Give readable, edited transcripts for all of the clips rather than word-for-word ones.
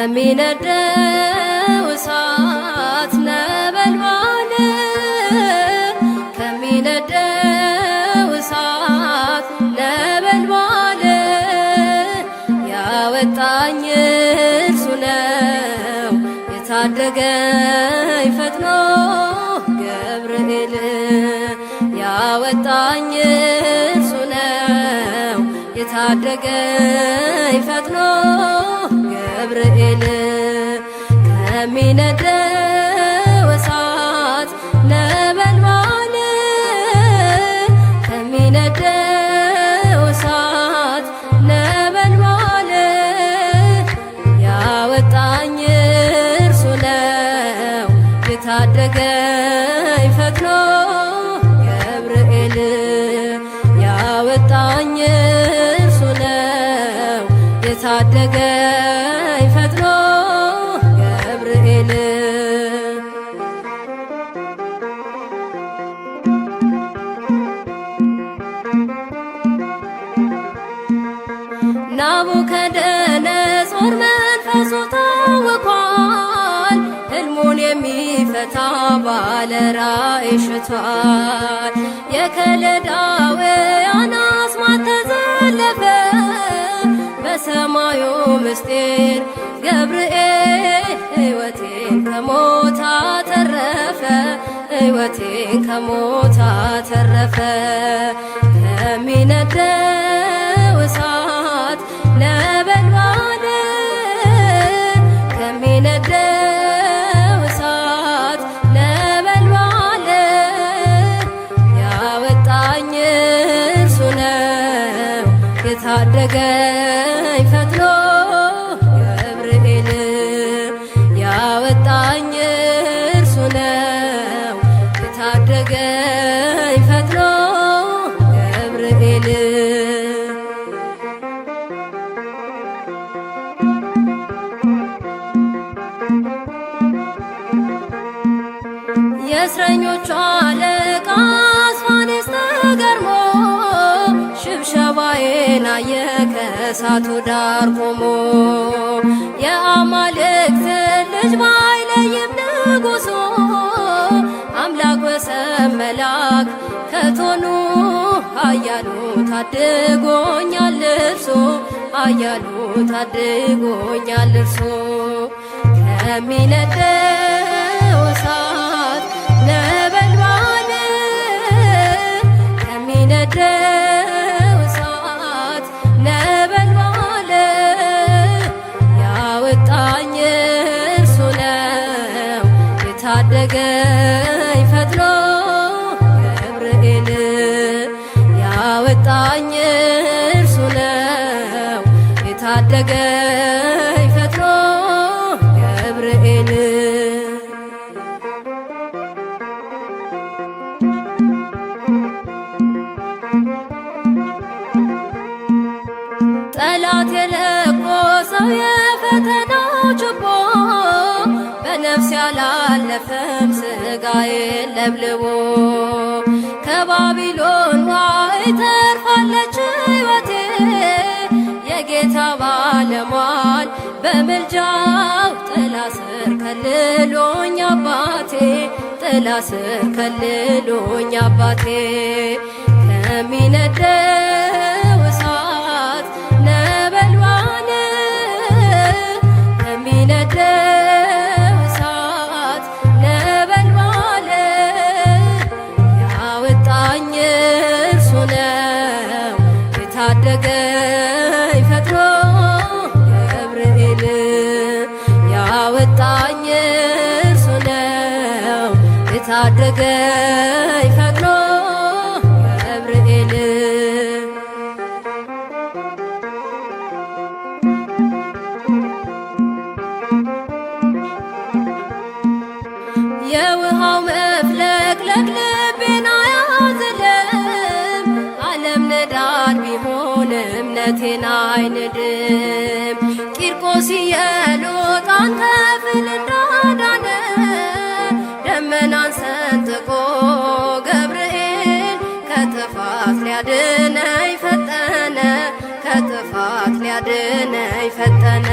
ከሚነደው እሳት ነበልባል፣ ከሚነደው እሳት ነበልባል ያወጣኝ እርሱ ነው የታደገኝ ፈጥኖ ገብርኤል። ያወጣኝ እርሱ ነው የታደገኝ ፈጥኖ ገብርኤል። ከሚነደው እሳት ነበልባል፣ ከሚነደው እሳት ነበልባል ያወጣኝ እርሱ ነው የታደገኝ ፈጥኖ ገብርኤል። ያወጣኝ እርሱ ነው የታደገኝ ፈጥኖ ገብርኤል። ናቡከደነጾር መንፈሱ ታውኳል፣ ሕልሙን የሚፈታ ባለ ራእይ ሽቷል። የከለዳውያን አስማት ተዘለፈ በሰማዩ ምስጢር፣ ገብርኤል ሕይወቴን ከሞት አተረፈ፣ ሕይወቴን ከሞት አተረፈ። ከሚነደው እሳት ነበልባል፣ ከሚነደው እሳት ነበልባል ያወጣኝ እርሱ ነው የታደገኝ ፈጥኖ ገብርኤል። ያወጣኝ እርሱ ነው የታደገኝ ፈጥኖ ገብርኤል። የእስረኞቹ አለቃ አስፋኔስ ተገርሞ ሽብሸባዬን አየ ከእሳቱ ዳር ቆሞ። የአማልክት ልጅ ባይለይም ንጉሱ፣ አምላክ ወሰብ መላክ ከቶኑ ኃያሉ ታድጎኛል እርሱ፣ ኃያሉ ታድጎኛል እርሱ። ከሚነደው እሳት ነበልባል፣ ከሚነደው እሳት ነበልባል ያወጣኝ እርሱ ነው የታደገኝ ፈጥኖ ገብርኤል። ያወጣኝ እርሱ ነው የታደገኝ ፈጥኖ ገብርኤል። ጠላት የለኮሰው የፈተናው ችቦ በነፍስ ያላለፈም ስጋዬን ለብልቦ። ከባቢሎን ዋይ ተርፋለች ሕይወቴ፣ የጌታ ባለሟል በምልጃው ጥላ ስር ከልሎኝ አባቴ፣ ጥላ ስር ከልሎኝ አባቴ። ከሚነደው እሳት ነበልባል፣ ከሚነደው እሳት ነበልባል ያወጣኝ እርሱ ነው የታደገኝ ፈጥኖ ገብርኤል። ያወጣኝ እርሱ ነው የታደገኝ ፈጥኖ ገብርኤል። የውሃው መፍለቅለቅ ልቤን አያዝልም፣ ዓለም ንዳድ ቢሆን እምነቴን አይንድም። ቂርቆስ ኢየሉጣን ከፍል እንዳዳነ፣ ደመናን ሰንጥቆ ገብርኤል ከጥፋት ሊያድነኝ ፈጠነ፣ ከጥፋት ሊያድነኝ ፈጠነ።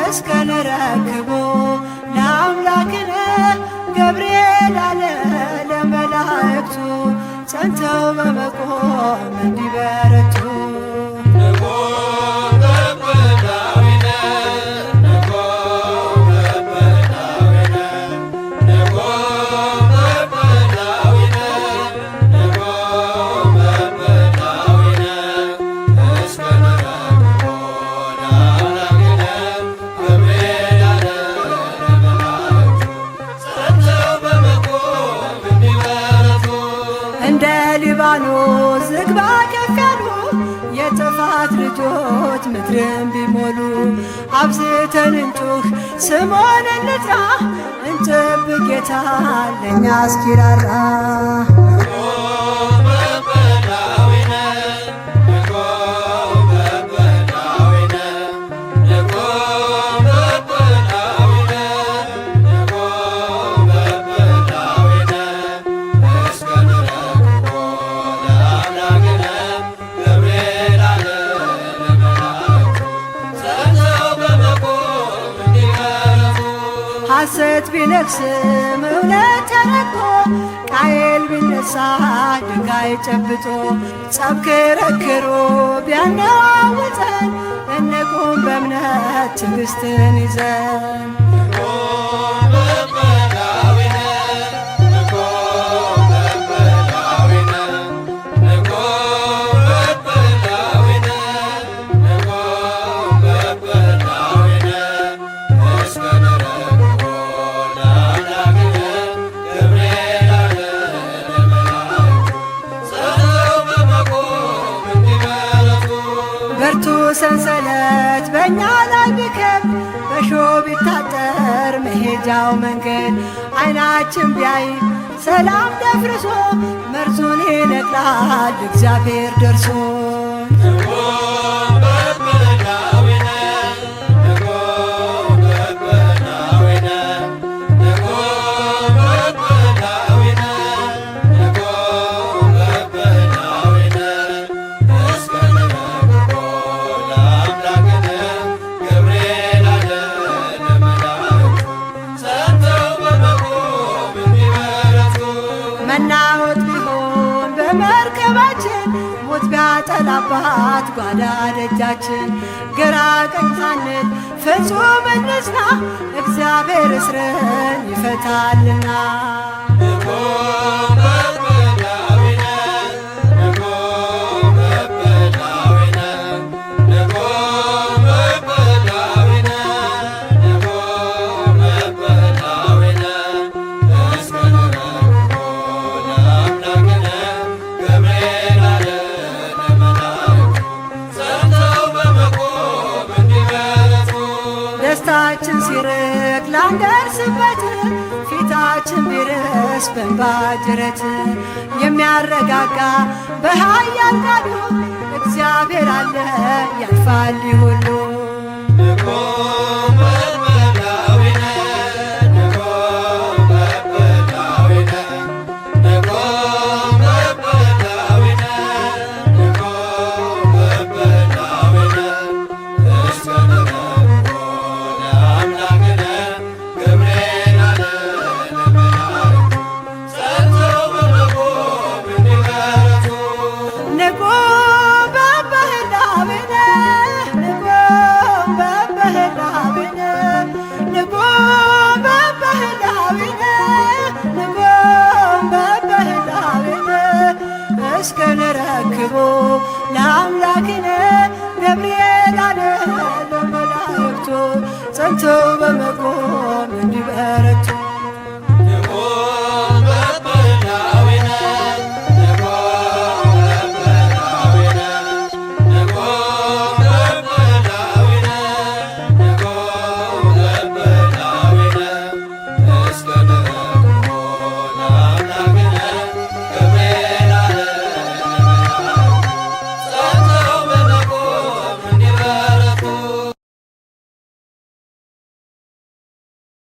እስከ ንረክቦ ለአምላክነ ገብርኤል አለ ለመላእክቱ ጸንተው በመቆም እንዲበረቱ። እንደ ሊባኖስ ዝግባ ከፍ ያሉ የጥፋት ልጆች ምድርን ቢሞሉ፣ አብዝተን እንጩህ፣ ስሙን እንጥራ፣ እንጠብቅ ጌታን ለእኛ እስኪራራ። ሐሰት ቢነግስም እውነት ተረግጦ፣ ቃየል ቢነሳ ድንጋይ ጨብጦ፣ ጸብ ክርክሩ ቢያነዋውጠን፣ እንቁም በእምነት ትዕግስትን ይዘን። ብርቱ ሰንሰለት በእኛ ላይ ቢከብ፣ በሾህ ቢታጠር መሄጃው መንገድ፣ አይናችን ቢያይ ሰላም ደፍርሶ፣ መርዙን ይነቅላል እግዚአብሔር ደርሶ። መናወጥ ቢሆን በመርከባችን፣ ሞት ቢያጠላባት ጓዳ ደጃችን፣ ግራ ቀኝ ሳንል ፍጹም እንጽና፣ እግዚአብሔር እስርን ይፈታልና። ደስታችን ሲርቅ ላንደርስበት፣ ፊታችን ቢርስ በእንባ ጅረት፣ የሚያረጋጋ በኃያል ቃሉ እግዚአብሔር አለ፣ ያልፋል ሁሉ። ንቁም በበህላዌነ፣ ንቁም በበህላዌነ፣ ንቁም በበህላዌነ፣ ንቁም በበህላዌነ፣ እስከ ንረክቦ ለአምላክነ ገብርኤል አለ ለመላእክቱ። ጸንተው በመቆም እንዲበረቱ።